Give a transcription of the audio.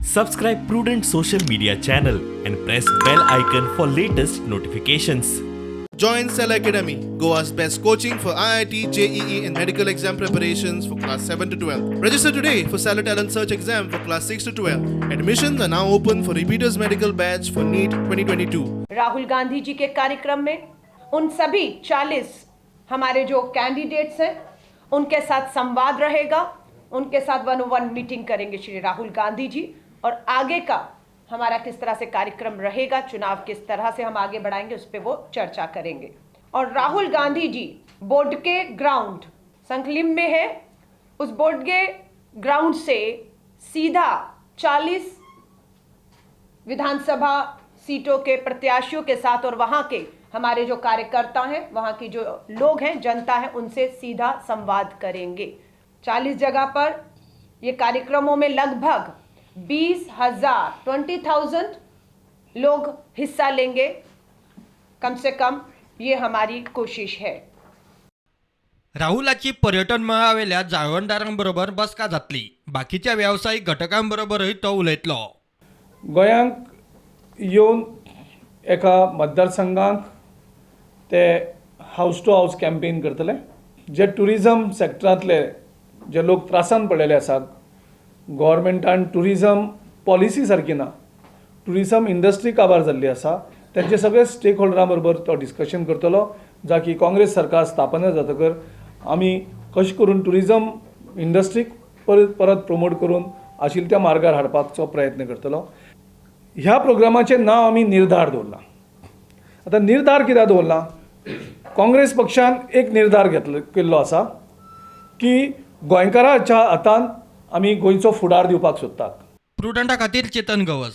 Subscribe Prudent Social Media channel and press bell icon for latest notifications. Join Cell Academy, Goa's best coaching for IIT, JEE, and medical exam preparations for class 7 to 12. Register today for Salah Talent Search exam for class 6 to 12. Admissions are now open for repeaters medical batch for NEET 2022. Rahul Gandhi ji K कार्यक्रम में उन सभी 40 हमारे जो candidates हैं, उनके साथ संवाद रहेगा। उनके साथ वन वन मीटिंग करेंगे श्री राहुल गांधी जी और आगे का हमारा किस तरह से कार्यक्रम रहेगा, चुनाव किस तरह से हम आगे बढ़ाएंगे, उस पर वो चर्चा करेंगे। और राहुल गांधी जी बोडके ग्राउंड संखलिम में है। उस बोडके ग्राउंड से सीधा 40 विधानसभा सीटों के प्रत्याशियों के साथ और वहां के हमारे जो कार्यकर्ता हैं, वहां की जो लोग हैं, जनता है, उनसे सीधा संवाद करेंगे। 40 जगह पर ये कार्यक्रमों में लगभग 20,000, 20,000 लोग हिस्सा लेंगे कम से कम, ये हमारी कोशिश है। राहुलाची पर्यटन मळावेल्या जाळवणदारांबरोबर बसका जातली. बाकीच्या वेवसायीक घटकांबरोबरय तो उलयतलो. गोंयांक येवन एका मतदारसंघाक ते हावस टू हावस कॅम्पेन करतले. जे ट्युरिजम सॅक्टरांतले जे लोक त्रासान पडलेले आसात, गोवोरमेंटान ट्युरिजम पॉलिसी सारकी ना, ट्युरिजम इंडस्ट्री काबार जाल्ली आसा, तेंचे सगळे स्टेक होल्डरां बरोबर तो डिस्कशन करतलो, जाकी काँग्रेस सरकार स्थापना जातकर आमी कशें करून ट्युरिजम इंडस्ट्रीक परत परत प्रमोट करून आशिल्ल्या त्या मार्गार हाडपाचो प्रयत्न करतलो. ह्या प्रोग्रामाचें नांव आमी निर्धार दवरलां. आतां निर्धार कित्याक दवरला? काँग्रेस पक्षान एक निर्धार घेतलो केल्लो आसा की गोंयकाराच्या हातान आमी गोंयचो फुडार दिवपाक सोदतात. प्रुडंटा खातीर चेतन गवस.